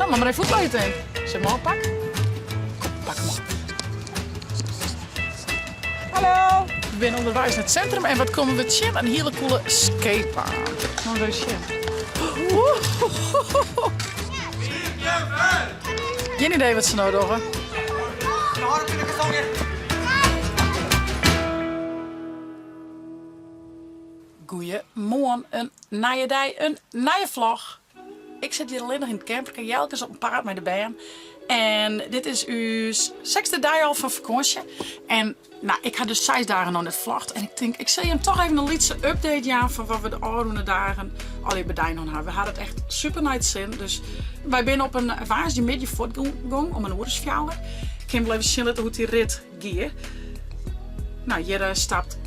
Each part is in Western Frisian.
Nou, mar even útlizze. Sil 'm oppakke? Kom, pak 'm op. Hallo! We binne ûnderweis nei it sintrum en wat komme we tsjin? In hiele coole skatebaan. Moat even sjen. Gjin idee wat se no dogge. Goeiemoarn, in nije dei, in nije vlog. Ik sit hjir allinnich yn it camperke, Jelke is op 'en paad mei de bern. En dit is ús sechsde dei al fan fakânsje. En nou, ik ha dus seis dagen noch net vlogd. En ik tink, ik sil jim toch even in lytse update jaan fan wat we de ôfrûne dagen allegear bedien hân ha. We ha it echt super nei it sin. Dus wy binne op in woansdeimiddei fuortgong om in oere as fjouwer. Ik kin wol even sjen litte hoe't dy rit gie. Nou, hjir eh, stapt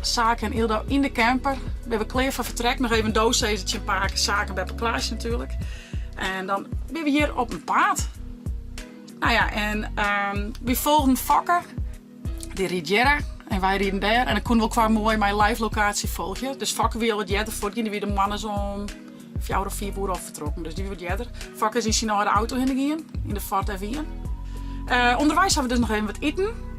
Sake en Ildo yn de camper. Binne we klear foar fertrek. Noch even do sizze tsjin pake, Sake en beppe Klaasje natuerlik. En dan binne we hjir op 'en paad. Nou ja, en um, wy folgen Fokke. Dy ried hjirre en wy rieden dêr. En dan koene we elkoar moai mei live lokaasje folgje. Dus Fokke wie al wat earder fuortgien. Dy wie de moarns om fjouwer of fiif oere al fertrokken. Dus dy wie wat earder. Fokke is yn syn âlde auto hinne gien, yn de Ford F1. Uh, ûnderweis ha we dus noch even wat iten.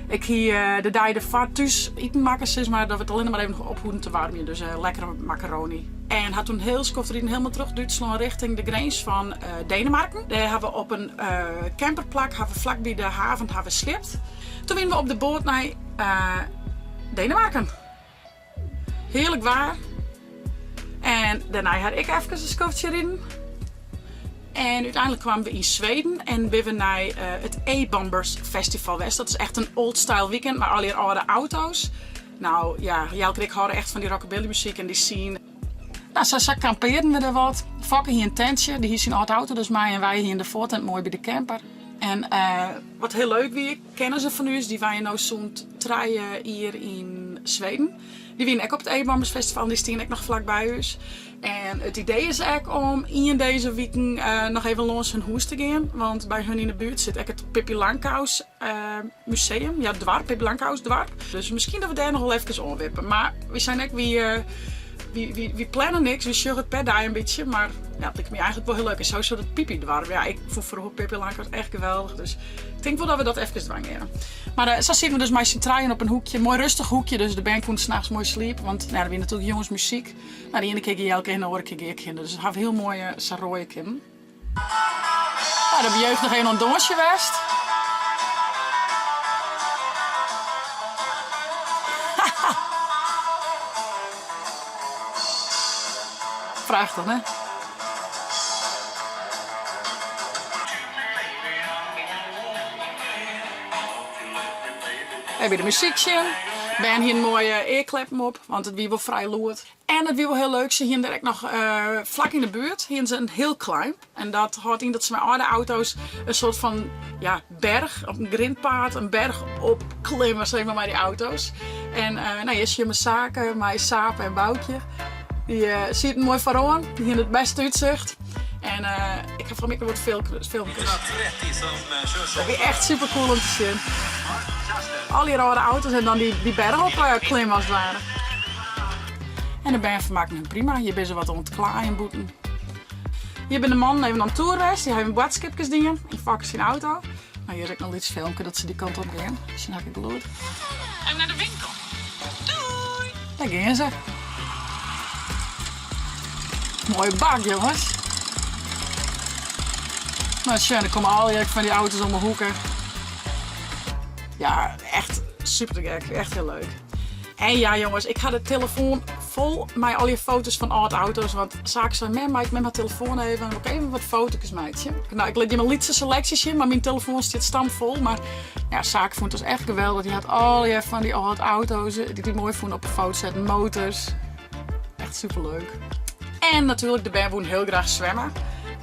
Ik hie uh, de dei derfoar thús iten makke, sis mar, dat we it allinne mar even noch op hoeden te waarmjen. Dus uh, lekkere macaroni. En ha toen hiel skoft riden helemaal troch Dútslân richting de grins fan uh, Denemarken. Dêr ha we op in uh, camperplak, ha we flakby de haven ha we sliept. Toen wiene we op de boat nei uh, Denemarken. Hearlik waar. En dêrnei ha ik efkes in skoftsje riden. En úteinlik kwamen we yn Sweden en binne we nei eh, it E-Bombers Festival west. Dat is echt in old style weekend mei allegear âlde auto's. Nou ja, Jelke en ik hâlde echt fan dy rockabilly muzyk en dy scene. Nou, sa, sa kampearden we der wat. Fokke hie in tentsje, dy hie syn âld auto dus mei en wy hiene de foartent moai by de camper. En eh, wat hiel leuk wie, Kennissen fan ús, dy wenje no sûnt trije jier yn Sweden. Dy wiene ek op it E-Bombers Festival en dy stiene ek noch flak by ús. En it idee is ek om ien dizze wiken noch even lâns hun hûs te gean. Want by hun yn de buert sit ek it Pippi Langkous museum. Ja, doarp, Pippi Langkous doarp. Dus miskien dat we dêr noch wol efkes oanwippe. Mar wy seine ek, wy, wy, wy planne niks, wy sjogge it per dei in bytsje. Mar ja, it liket my eigentlik wol hiel leuk. En sowieso dat Pippi doarp. Ja, ik fûn froeger Pippi Langkous echt geweldich. Dus ik tink wol dat we dat efkes dwaan geane. Mar eh, sa sieten we dus mei syn trijen op in hoekje. Moai rêstich hoekje, dus de bern koene nachts moai sliepe. Want nou, der wie natuerlik jûns muzyk. Nou, de iene kear gie Jelke hinne, de oare kear gie ik hinne. Dus we hawwe hiel moai eh, sa roaie kinnen. Nou, de jeugd noch even oan it dânsjen west. Prachtich, hè? Even de muzyk sjen. Bern hiene moaie earkleppen op, want it wie wol frij lûd. En it wie wol hiel leuk, se hiene der ek noch eh, flak yn de buert hiene se in hill climb. En dat hâldt yn dat se mei âlde auto's in soart fan ja, berch, op in grindpaad, in berch opklimme, zeg maar, mei dy auto's. En uh, nou, hjir sjogge we Sake mei Saap en Boukje. Dy uh, sieten moai foaroan, dy hiene it bêste útsicht. En uh, ik ha fan my wat filmkes. Dat wie echt super cool om te sjen. Al dy âlde auto's en dan dy, dy berch op uh, klimmen as it ware. En de bern fermakken hun prima. Hjir binne se wat oan it klaaien bûten. Hjir binne de mannen even oan toer west. Dy hawwe boadskipkes dien yn Fokke syn auto. Nou, hjir is ek noch in lyts filmke dat se dy kant op gean. Sjen ha ik it gelûd. Even nei de winkel. Doei! Dêr gean se. Moaie bak, jonges. Nou, sjen, der komme allegear fan dy auto's om 'e hoeke. Ja, echt super te gek. Echt hiel leuk. En ja, jonges, ik ha de telefoan fol mei allegear foto's fan âld auto's. Want Sake sei, mem, mei ik mem har telefoan even? Wol ik even wat foto's meitsje. Nou, ik lit jim in lytse seleksje sjen, mar myn telefoan stiet stampfol. Mar ja, Sake fûn it dus echt geweldich. Dy hat allegear fan dy âld auto's dy't hy moai fûn op 'e foto setten. Motors. Echt superleuk. En natuerlik, de bern woene hiel graach swimme.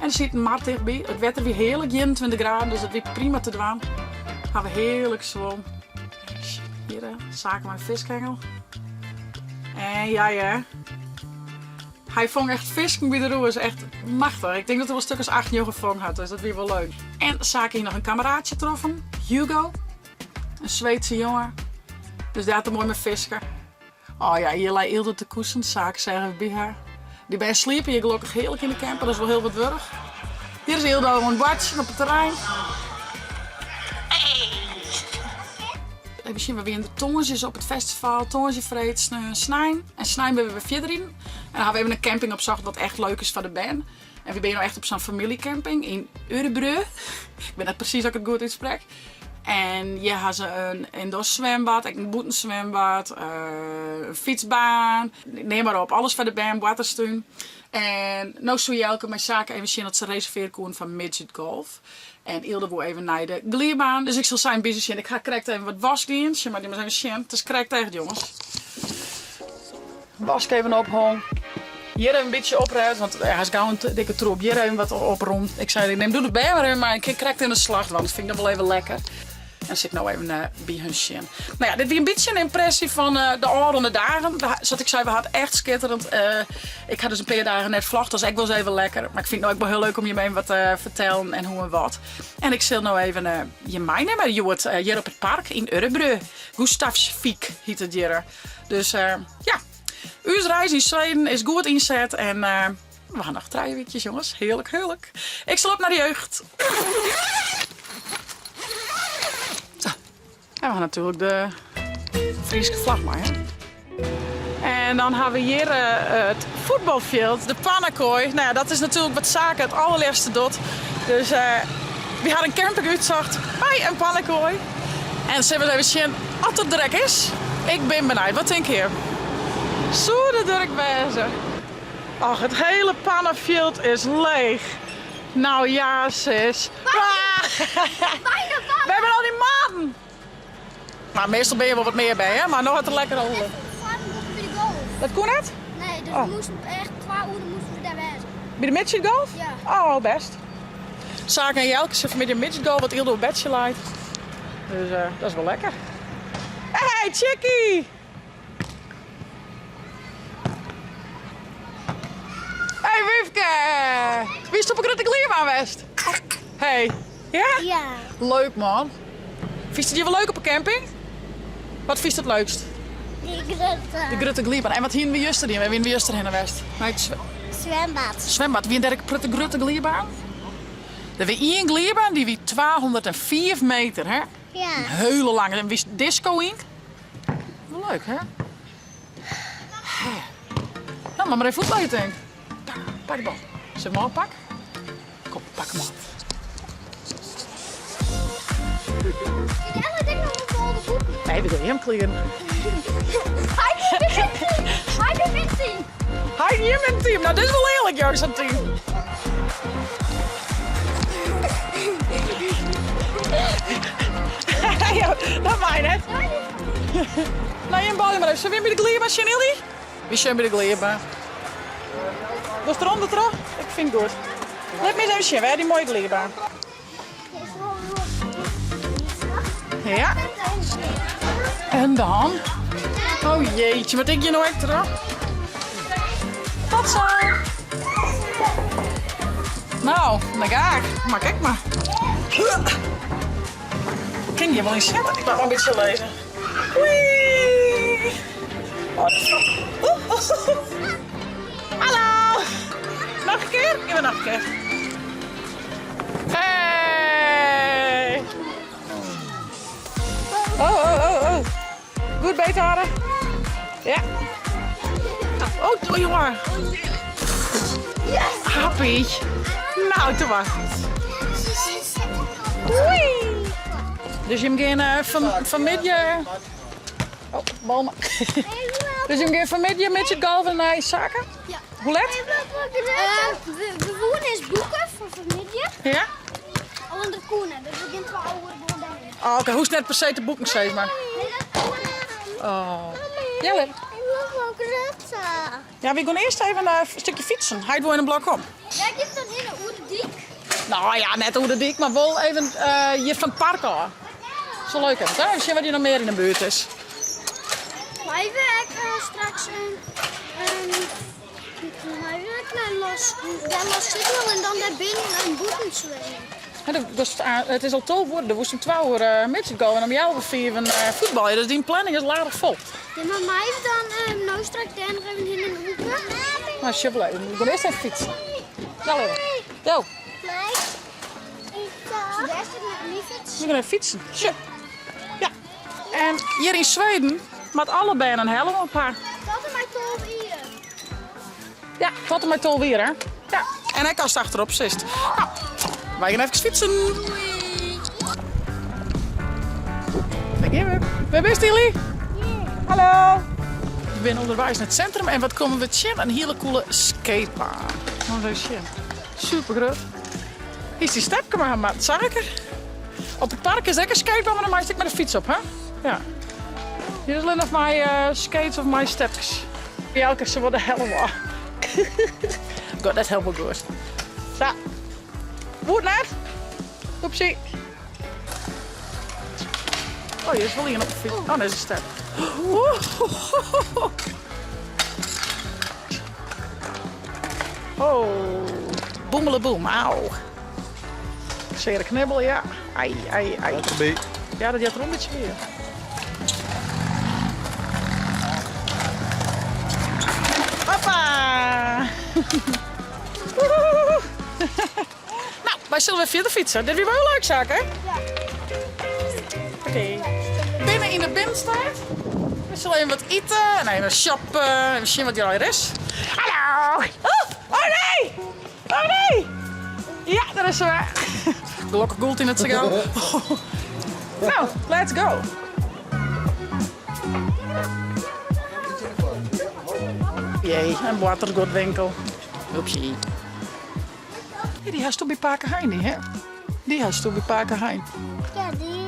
En der siet in mar tichtby. It wetter wie hearlik, 21 graden, dus dat wie prima te dwaan. Ha we hearlik swom. Hjir, Sake mei fiskhengel. En ja, ja. Hy fong echt fisken by de roers. Echt machtich. Ik tink dat er wol stik as 8, 9 fong hat, dus dat wie wol leuk. En Sake hie noch in kameraadsje troffen, Hugo. In Sweedse jonge. Dus dêr hat er moai mei fiske. Oh ja, hjir lei Ilde te koesen, Sake seach even by har. Dy bern sliepe hjir gelokkich hearlik yn de camper, dat is wol hiel wat wurdich. Hjir is Hilda oan it boartsjen op it terrein. Even sjen, we wienen der tongersdeis op it festival. Tongersdei, freed, sneon, snein. En snein binne we wer fierder riden. En dan ha we even in camping opsocht wat echt leuk is foar de bern. En we binne no echt op sa'n famyljecamping yn Örebro. Ik wit net presys of ik it goed útsprek. En hjir ha se in indoor swembad, ek in bûtenswimbad, in fytsbaan, neam mar op. Alles foar de bern, boarterstún. En no soe Jelke mei Sake even sjen oft se reservearje koenen foar midget golf. En Ylde woe even nei de gliebaan. Dus ik sil sa yn bytsje sjen. Ik ha krekt even wat wask dien. Sjen mar, dy even sjen. It is krekt echt, jonges. Wask even ophong. Hjir even in bytsje oprêd, want hy is gau in dikke troep. Hjir even wat opromd. Ik sei, nim doe de bern mar even mei. Ik kin krekt yn de slach dwaan. Dat fyn ik dan wol even lekker. En sit no even eh, by hun sjen. Nou ja, dit wie in bytsje in ympresje fan eh, de ôfrûne dagen. Sa't ik sei, we ha it echt skitterend. Eh, ik ha dus in pear dagen net vlogd, dat is ek wol ris even lekker. Mar ik fyn it no ek wol hiel leuk om jim even wat te fertellen en hoe en wat. En ik sil no even jim meinimme hjoed hjir op it park yn Örebro. Gustavsvik hyt it hjir. Dus ja, ús reis yn Sweden is goed ynset en we ha noch trije wykjes jonges. Hearlik, hearlik. Ik sil op nei de jeugd. Zo. En we ha natuerlik de Fryske flagge mei. Hè? En dan ha we hjir it fuotbalfjild, de Pannakooi. Nou ja, dat is natuerlik wat Sake it allerleafste docht. Dus wy ha in camping útsocht by in pannakooi. En sille we even sjen oft it der ek is. Ik bin benijd. Wat tinke jim? Soe der der ek wêze? Och, it hiele pannefjild is leech. Nou ja, sis. Wêr binne al dyn maten? Mar meastal binne je wol wat mear by, hè? Mar no hat er lekker al. Dat koe net? Nee, dus we moasten echt twa oeren moasten we dêr wêze. By de midgetgolf? Ja. Oh, bêst. Sake en Jelke sitte fanmiddei midgetgolf, want Ylde op bedsje leit. Dus dat is wol lekker. Hey, Chickie! Hey Wyfke! Wiest op 'e grutte gliebaan west? Hey. Ja? Ja. Leuk man. Fynst it hjir wol leuk op 'e camping? Wat fynst it leukst? De grutte. De grutte gliebaan. En wat hienen we juster dien? Wêr wienen we juster hinne west? Nei it Zwembad. Zwembad. Wie dêr ek in grutte gliebaan? Der wie ien gliebaan, dy wie 205 meter, hè? Ja. In hiele lange. En wiest disco yn? Wol leuk, hè? Nou, moat mar even fuotbalje, tink. Pak de bal. Sil ik 'm ôfpakke? Kom, pak 'm ôf. Nee, we dogge him klear. Hy bin myn team. Hy is myn team. Nou, dit is wol earlik, jongens, sa'n team. Dat mei net. Nou, jim balje mar even. Sille we by de gliebaan sjen, Illy? Wy sjogge by de gliebaan. Wolst derûnder troch? Ik fyn it goed. Lit my ris even sjen, wêr dy moaie gliebaan? Ja. En dan? Oh jeetje, moat ik hjir no ek troch? Tot zo! Nou, dan ga ik. Mak ik mar. Kin hjir wol yn sitte? Ik moat mar in bytsje lizze. Wee! Oh, Hallo! Noch in kear? Gean we noch in kear. Hey! Oh, oh, oh, oh. Goed beethâlde? Ja. Oh, oh jongen. Yes! Happy. Nou, doe mar. Oei. Dus jim gean eh, fan, fanmiddei... Oh, bal mar. Dus jim gean fanmiddei midget golven nei Sake? Ja. Hoe let? We, we woenen eens boeken foar fanmiddei. Ja? Allinnich dat koe net, dus we gean twa oeren gewoan dêrhinne. Oh, oké, hoechst net per se te boeken, sis mar. Nee, dat koe net. Oh. Jelle. Ik wil gewoon Grutte. Ja, we gaan eerst even een stukje fietsen. Hy wol yn in blok om. Wêr giet it dan hinne? Oer de dyk? Nou ja, net oer de dyk, mar wol even eh, hjir fan it park ôf. Sa leuk even, even sjen wat hjir noch mear yn de buert is. Meie we ek eh, straks in, in, meie we ek nei Los, dêr Los Signal en dan dêr binnen en bûten swimmen? Ja, dat is, ah, it is al 12 oere, do woest om 12 oere uh, midget go en om healwei fiven uh, fuotbalje, dus dyn planning is aardich fol. Ja, mar meie we dan um, no straks dêr noch even hinne en hoeke? Nou, sjoch wol even. We gean earst even fytsen. Ja, even. Go. We gean even fytsen. Sjoch. Ja. En hjir yn Sweden moat alle bern in helm op ha. Tot en mei 12 jier. Ja, tot en mei 12 jier, hè? Ja. En ek ast achterop sitst. Nou, wy gean efkes fytsen. Dêr gean we. Wêr bist, Illy? Hallo. We binne ûnderweis nei it sintrum en wat komme we tsjin? In hiele coole skatebaan. Moat even sjen. Super grut. Hier is dy stepke mei har maat Sake. Op it park is ek in skatebaan, mar dan meist ek mei de fyts op, hè? Ja. Hjir is allinnich mei skates of mei stepkes. Jelke, se wol de helm ôf. Goed, net helemaal goed. Sa. Woe it net? Oepsie. Oh, hjir is wol ien op de fyts. Oh, nee, is in step. Oh, boemeleboem, auw. Seare knibbel, ja. Ai, ai, ai. Ja, dat heart der wol in bytsje by. Hoppa! Nou, wy sille wer fierder fytse. Dit wie wol leuk, Sake, hè? Ja. Oké. Binnen yn de binnenstêd. We sille even wat ite en even shoppen. Even sjen wat hjir allegear is. Hallo! Oh, oh nee! Oh nee! Ja, dêr is se wer. Gelokkich gûlt hy net sa gau. Nou, let's go. Jee, in boartersguodwinkel. Oepsie. Hey, dy hasto by pake Hein, dy, hè? Dy hasto by pake Hein. Ja, dy.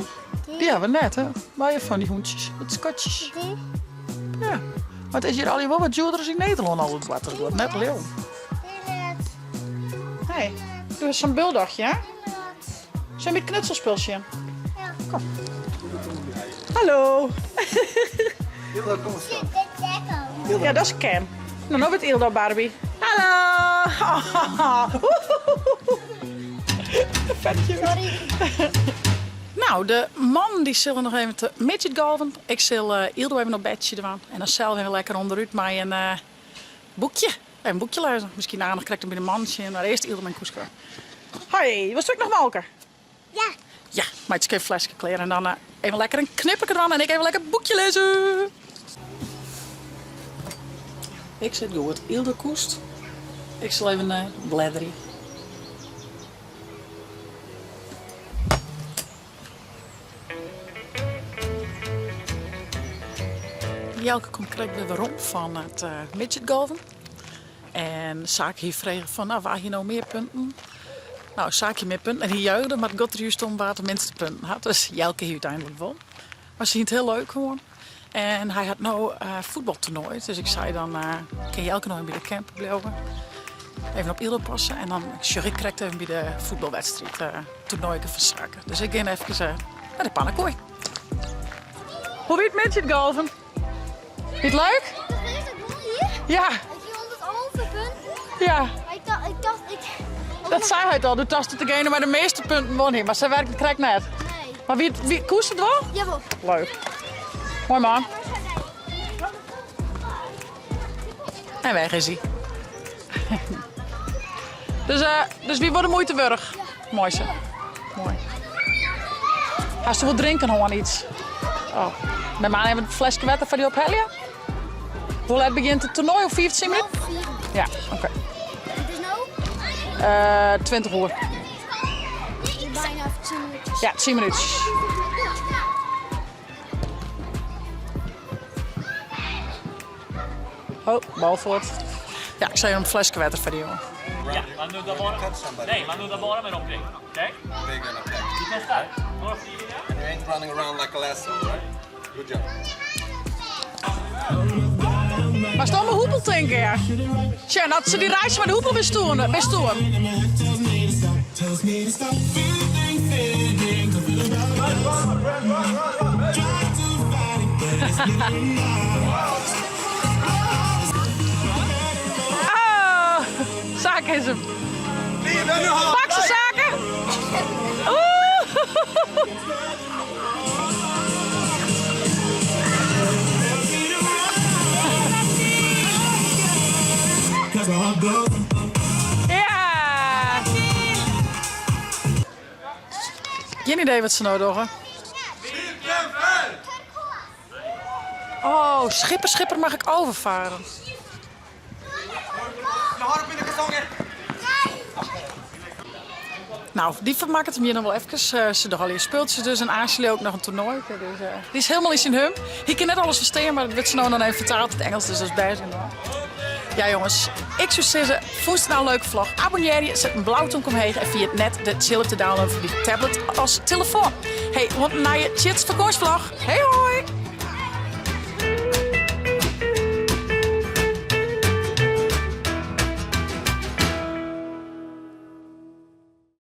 Dy hawwe we net, hè? Wy fan dy hûntsjes, wat skatjes. Dy. Ja. Mar it is hjir allegear wol wat djoerder as yn Nederlân al it boartersguod, net te leauwen. Hey, doe hast sa'n bulldogje, hè? Zullen we het knutselspul sjen? Ja. Kom. Hallo. Ja, dat is Ken. Nou, no wurdt Ildo Barbie. Hallo. Fetje. Sorry. Nou, de mannen dy sille noch even te midgetgolven. Ik sil Ildo even op bedsje dwaan en dan sels even lekker ûnderút mei in boekje. Even in boekje lêze. Miskien aardich krekt om by de mannen sjen, mar earst Ildo mei in koeske. Hoi, wolst ek noch molke? Ja. Ja, meitsje ik even fleske klear en dan even lekker in knipperke dwaan en ik even lekker boekje lêze. Ik sit goed. Ildo koest. Ik sil even blädderje. Jelke komt krekt wer werom fan it midgetgolven. En Sake hie frege fan, nou, wa hie no mear punten? Nou, Sake hie mear punten en hy juichte, mar it gie der juist om wa't de minste punten hat. Dus Jelke hie úteinlik wûn. Mar se hiene it hiel leuk hân. En hy hat no fuotbaltoernoai, dus ik sei dan kin Jelke no even by de camper bliuwe. Even op Ildo passe en dan sjoch ik krekt even by de fuotbalwedstriid toernoaike fan Sake. Dus ik gean efkes nei de pannekoai. Hoe wie it midgetgolven? Wie it leuk? Ik dacht eerst dat ik won hier. Ja. Ik hie 111 punten. Ja. Maar ik dacht, ik dacht, ik... Dat sei hy al, doe tochtst dat degene mei de measte punten won hie, mar sa werkt it krekt net. Nee. Mar wie, wie, koest it wol? Jawol. Leuk. Moai man. En weg is hy. Dus, uh, dus wie wol de muoite wurdich? Moai sa. Moai. Hast wol drinken hân iets? Oh. Mei man even in fleske wetter foar dy ophelje? Hoe let begjint it toernoai? Oer 15 minuten? Ja, oké. Het is no? 20 oer. Bijna 10 minuten. Ja, 10 minuten. Oh, bal fuort. Ja, ik sei in fleske wetter foar dy jongen. Ja, man nuddar bara. Nej, man nuddar bara med de kring. Okej? Big and attack. Vi testar. Några frivilliga? And you ain't running around like a lasso, right? Good job. Moatst om 'e hoepel tinke, ja. Tsja, as se dy reis mei de hoepel wer stoene, wer stoer. Oh, Sake is him. Pak se, Sake! Oeh! Ja! Gjin idee wat se no dogge. Oh, schipper, schipper, mag ik overvaren? Nou, dy fermakket him hjir noch wol efkes. Se dogge allegear spultsjes dus en Ashley ook noch in toernoai. Dus dy is hielendal yn syn hump. Hy kin net alles ferstean, mar dat wurdt sa no en dan even fertaald yn it Ingelsk, dus dat is bêst genôch. Ja jonges, ik soe sizze, fûnst it no in leuke vlog? Abonnearje, set in blau tomke omheech en ferjit net de tsjilp te downloaden foar dyn tablet as telefoan. Hey, oant in nije Tjits fakânsjevlog. Hey hoi!